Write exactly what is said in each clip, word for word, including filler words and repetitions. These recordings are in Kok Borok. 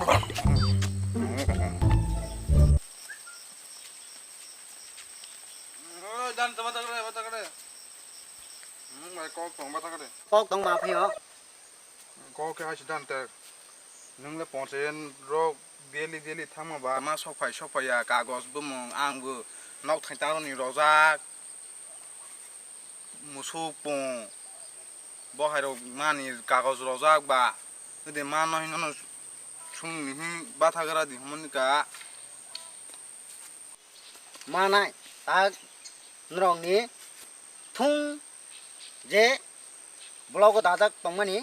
Oi, dan tama takre, ba takre. Hmm, bai kok tong ba takre. Kok tong ba phaio. Kok khe hai dan tak. Nung le ponche rok daily daily thangma ba ma sok phai sok phai ya kagos bumung ang bo nok thai tang ni rojak. Musuk pung, bo hai rok mani kagoj rojak ba, de ma no hino no sung ni hi batha gra di hwnwi ka. Manai tak norok ni thung je blogo dajak tongmani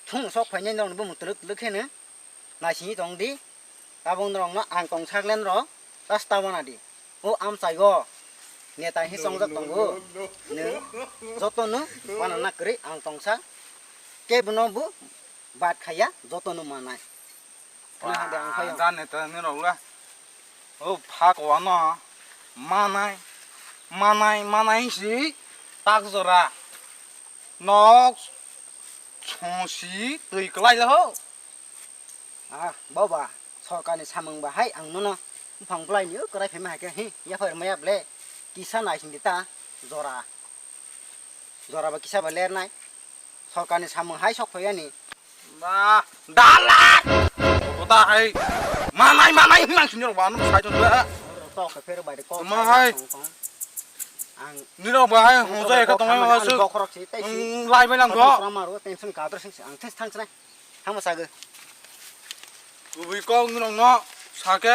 thung sok phainai norok ni bumung twlwk twlwk khe no. Naisingwi tong di, tabuk norokno ang tong sak le norok rasta wana di. O amchai o neta hi chongjak tongo. Nwng jotono wana na kwrwi ang tong sak, kebono bo bad khaiya, jotono manai. Khna ha de ang phai. Jani ta norok le o phak wano manai, manai, manai si tak jora nok songsi twi kwlai le ho. Ah, boba, sorkarni samung bahai ang nono buphang bwlaini kwrai phaima hai khe, hi, yaphai rwmaya ble, kisa naising di ta, jora. Jora ba kisa ba lernai. Sorkarni samung hai sok phaiyani. Ba, dala! Kota hai, manai, manai, hinang sini rok ba, anu sai tong ba. Tok khe phero bai de kok. Ma hai. Ang nirok ba hai, ang hongja eka tongmani ba su. Bokhorok si, tei si. Lai bai lang kho. Tension kadro sing, ang thes thang chnai. Thangma sage. Kubui kok nirok no sake.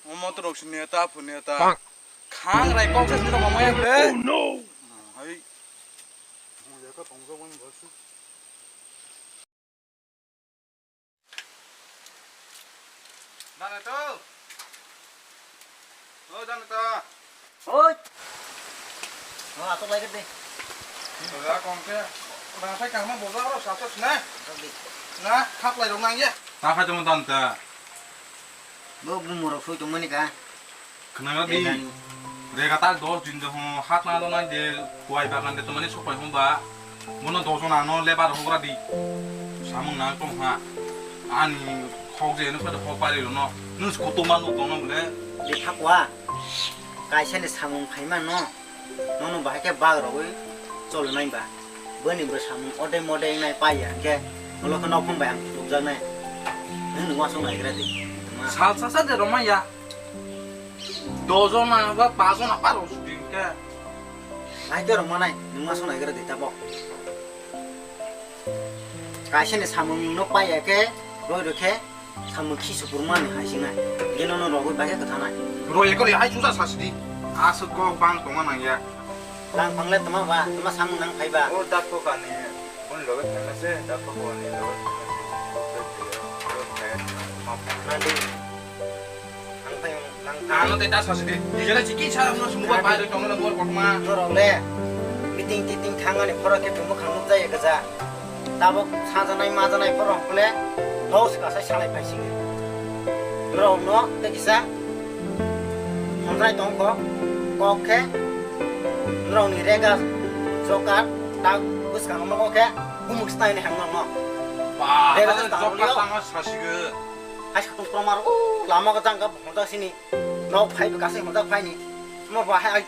Omo to rok si neta phu neta. Khang rai kok se nirok mamaya ble. Oh no. Hai. Mo ya ka tong sa wani ba su. Danato. O Danato. Oi. O atok lai de. Boja kong ke. Rang sai kang ma boja ro sa to sna. Atok di. Na, khap lai rong nang ye. Ta khai tong Danato. Bo bumung rok soi tong mani ka. Khwnana di. Rega tak dos din de ho, hat na do nai de, kuai bagan de to mani sok pai hon ba. Bono dos jon ano lebar hogra di. Samung nang tong ha. Ani khok je no khade khok pari no. Nus kutung ma nuk tong no bole. Di thakwa. Kaisa ni samung phaima no. Nono bahai khe bag rogwi choli nai ba. Bwni bwsa mung odei modei nai pai ya hwnkhe ulo khe nok phung bai ang kuchukjaknai. Nwng nung uansuk naigra di. Sal sasa de rwmai ya. Dojona ba pajona pa rw sudi hwnkhe. Bahai khe rwmanai nwng uansuk naigra di tabok. Kaisa ni samung no pai ya khe roi rw khe. Samung khi supur mani hai sinai. Geno no rogwi bahai kwthanai. Roi ekor hai susa sasidi. Aswk kok bang tongma nangya. Bang pangle toma ba, toma samung nang phai ba. O dakto kani. Boni loge thangna se, dakto kani loge thangna se. Nadi. Ang phai ang phai. Ano te ta sasidi. Jela chiki sa no sumuba bai roi tongna bor kotma. Norok le. Meeting titing thangani phoro khe tumu khang nuk jaya gaja. Tabok sajanai majanai phoro hwnkhole, hos kasai salai phai singe. Norokno tei kisa hamjai tong kho, kok khe norokni rega jokat tak bwskango mokho khe bumuk snaini hang norokno. Ba, rega jokat tang tangma sasigo. Hai satung kromar, o lama gajang ga honda sini. Nok phai bo kasai honda phaini. Mo ba hai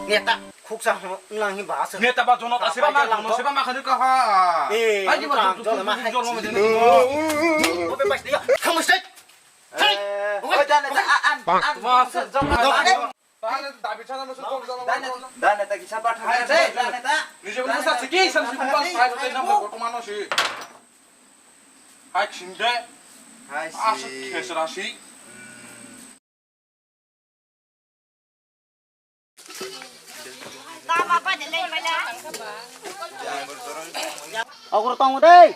neta. Khuksa ho, wnglang hi ba aswk. Neta ba jono ta seba ma, jono seba ma khani ka ha. Eh, ai ki ba jono ma hai. Obe pas dia. Kamu stay. Hey. Oi, dan neta an an. Ba se jono. David sana musu jono jono. Dan neta kisa ba thang. Dan neta. Ni jono musa siki san si ba sai to tei number ko mano si. Hai sinde. Hai si. Aswk khesra si. Ogro tongo dei.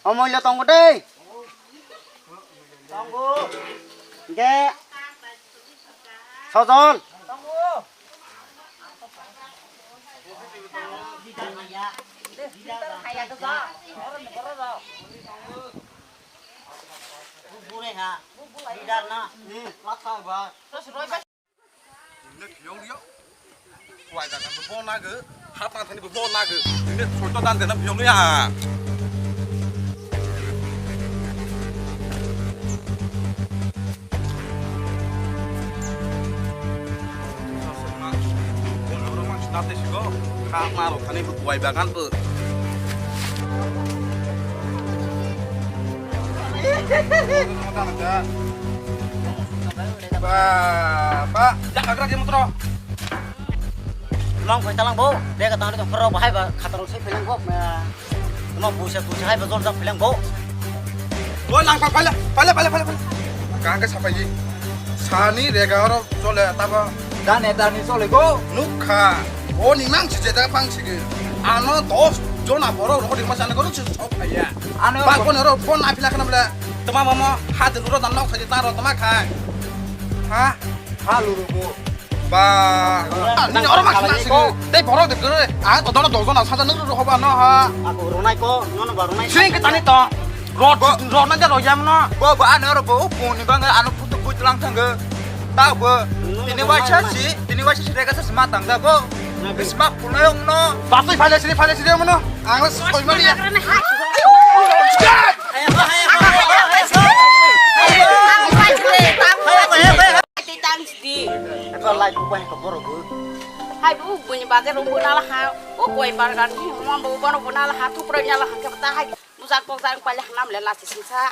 Omoilo tongo dei. Hingke Sojol. Bure ha, leader na. Hmm, latha ba. Wai jaga bo nago, hapna thani bo nago. Ini photo dan dena biyong ya. Hapna rok thani bo wai bagan bo. Ba, ba, yak agra ke mutro. Mang phai talang bo, bega tang ri tong pharo bahai ba khatar sai phelang bo. Ma, ma busa busa hai ba jol jak phelang bo. Bo lang pha phala, phala, phala, phala, phala. Kang ke sapai ji. Sani rega oro jole tabo. Dane dani jole go. Nukha. O ni mang si jeda pang si ge. Ano dos jona borok rok di masa ko si sok phaya. Ano ba ko ro phone na phila khana bla. Tama mama ha de ro dan nok sai ta ro tama khai. Ha? Ha luru bo. Ba, nini oro ma khna singo. Tei borok de gre. A to dono dojon a saja nang ro hoba no ha. Ako ronai ko, nono ba ronai. Sing ke tani to. Rot, rot na de ro yam no. Bo, bo, ano ro bo, bo ni bang ano putu putu lang thang ge. Ta bo. Tini waisa si, tini waisa si rega sa sma tang da bo. Sma pulai ong no. Ba sui phale sini, phale sini mo no. Ang soi mani ya. Tang sidi. Ko lai ko bai ko borok bo. Hai bu buni bagwi rong bu nala ha. O koi bargan ni mon bu bono bu nala ha tu pro nyala ha ke ta hai. Mujak tok jang pale hanam le lasi singsa.